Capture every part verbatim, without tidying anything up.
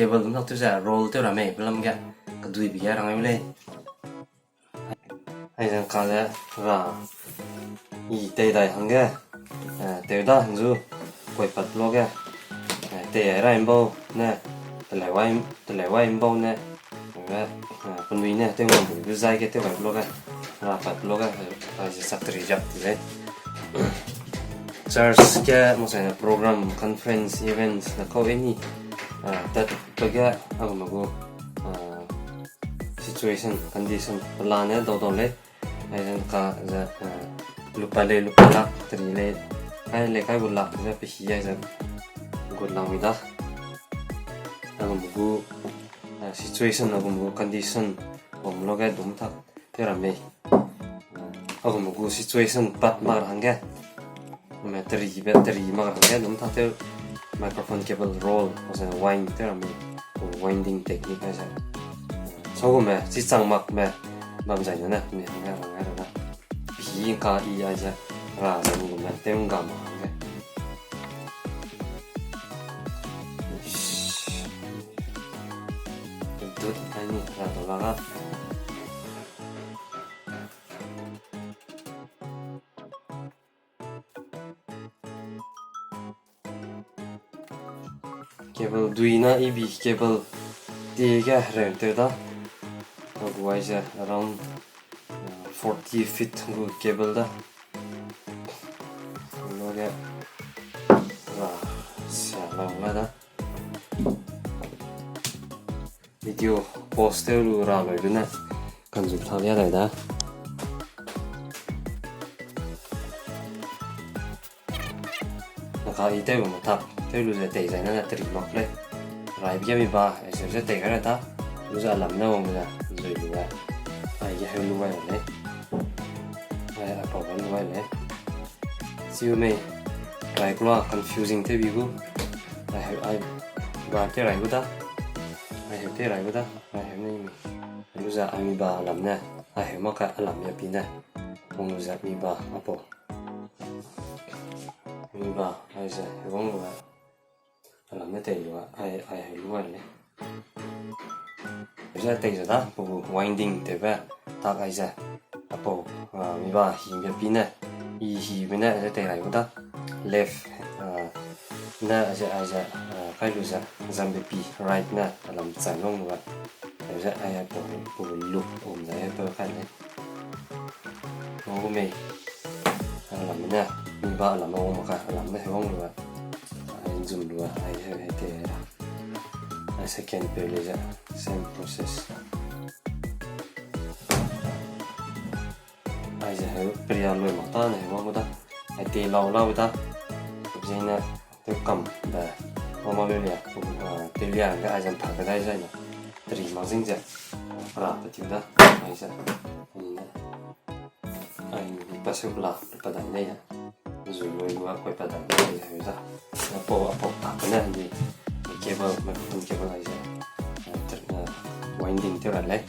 Cable dum tak tew ze roll tew ra mei, pelam ge, keduibe ge rang ai u lei. Aizang ka le ra i tei dai hangge, eh, tew da hangzu, koi pat lo ge, eh, tei ai ra imbau ne, teleu ai, teleu ai imbau ne, eh, eh, penui ne, tew ngam bu zai ge, tew gai lo ge, ra pat lo ge, eh, aize sak teri jak ti lei. Church ge, mo sai ne program, conference, events, na kau any, eh, tat pe ge, agume gu, eh, situation, condition, pelane dau dau lei. Aizang ka ze, eh, lupa lei, lupa lak, teri lei, kai lei, kai gu lak, ze pe hi aize, good lang mi da. Agume gu, eh, situation, agume gu condition, bam lo ge dum tak tew ra mei. Eh, agume gu situation pat mak ra hangge. Me teri be, teri mak ra hangge, dum tak tew microphone cable roll, ose wind tew ra mei, winding technique aize. Sa gume, chi chang mak me, bam zai ne, mi hangge, hangge ra da. Pi ka i aize, ra ze mi gume, tew ngam hangge. Dut, ai ni, ra dau la ga. Cable dui na ibi cable tie ge rem tew da. Agu aize around, uh, forty feet gu cable da. Lo ge ra sia lau la da. Video pause tew lu ra loi lu ne. Kanzu tha lia dai da. Naka i tew bam tak, tew lu ze tei zai na ne teri mak lei. Rai bi ge mi ba, ai se ze tei gai ra ta. Lu ze alam ne wang ze, zui lu ge. Ai ge heu lu gai lei. Ai, a problem lu gai lei. Siu mei, rai kula confusing tew bi gu. Ai heu, ai, ba tew rai gu da. Ai heu tew rai gu da. Ai heu nei mi. Lu ze ai mi ba alam ne. Ai heu mak ka alam ya pi ne. Wang lu ze mi ba, aipau. Mi ba, aize, heu wang lu a. Alam ne tei lu a, ai, ai heu lu a le. Ze tei ze da, pu winding tewbe, tak aize. Aipau, ah, mi ba hi mbe pi ne, i hi mi ne, ze tei rai gu da. Left, ah, ne, ze, aize, ah, kai lu ze, zambe pi, right ne, alam chai long lu a. Ze ai, aipau, pu loop, um ze, ai, pe kai le. Wang gu mei. Alam ne, mi ba alam wang mak ka, alam ne heu wang lu a. Ai nzum lu a, ai heu hei te ra. Ai second pe le ze, same process. Aize heu peria lui mak ta ne heu wang gu da. Ai te lau lau da. Zene, tew kam be, wang mak lu lia, ah, tew lia ge aize mpa ge dai zai ne. Teri mak zing ze, ra pe tiu da, aize. Ni ne. Ai, pa seu pela, pa dai nei ya. Zui lui lu a koi pa dai nei ya, da. Aipau, aipau tak ne, ni cable, microphone cable aize. Winding tew ra lei.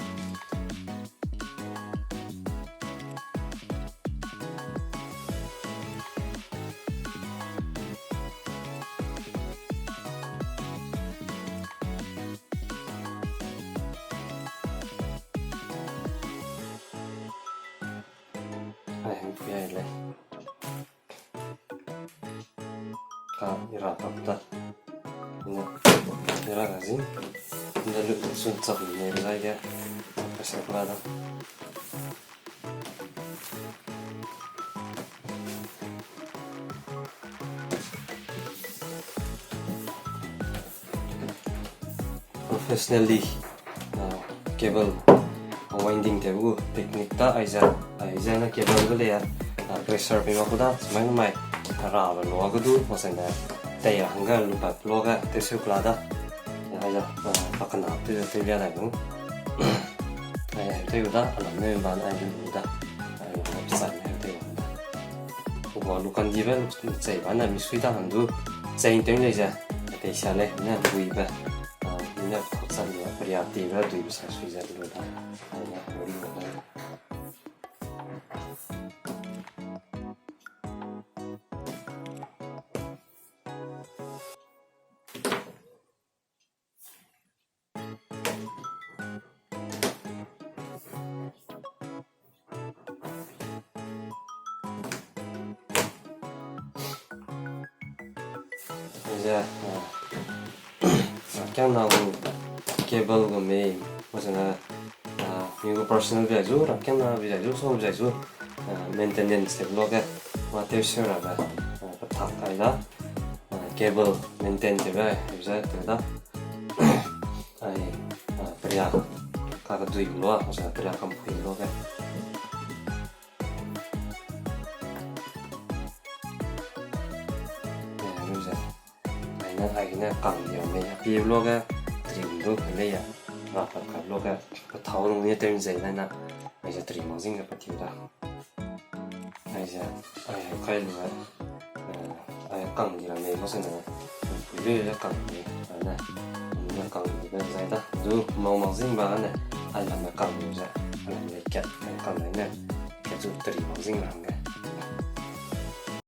Ai, hang pui ai lei. Ka i ra tak ta. Ne, i ra ga zin. Ne lu sun chak ne zai ge. Ka sa kula da. Professionally, ah, cable, ah, winding tew gu technique ta aize, aize ne cable ge lei, ah, pressure pei mak gu da, mai mai, ra be lua gu du, mak sai ne, tei ra hangge lu pat lua ge, tew seu kela da. Aize, ah, pa kena tew, tew lia dai gu. Ai, tew da, alam ne ban ai lu da. Ai, lu sa ne tew da. Ua lu kan di be, lu chei ba ne mi sui da han du. Chei tew lei ze, tei sia lei, ne dui be. Ah, ne thak sa lu, peria te be dui be sa sui ze lu da. Ai, ne, lu lu da. Aize, a, rakiangna gu cable gu mei, gu zene, a, mi gu personal bi zai zu, rakiangna bi zai zu, sau bi zai zu, a, maintenance tewbe luage, ma tew seu rabe, a, petak ai da, a, cable maintain tewbe, aize tew da. Ai, a, peria, kakadui lua, gu zene peria kampui luage. Lu ze. Aine, aine kang di ram lei, a pi luage, trim du, pe lei ya. Rapat kai luage, pe thau rung ne tew nzei nai na. Aize trim mak zing ge pe tiu da. Aize, ai, kai lu ge. Ai kang di ram lei, gu zene. Pui lu ze kang di, aine. Ne kang di be zai da. Du, mau mak zing ba ne. Ai lam ne kang lu ze. Ai lam lei kat, ai kang lei ne. Kat zu trim mak zing ra hangge.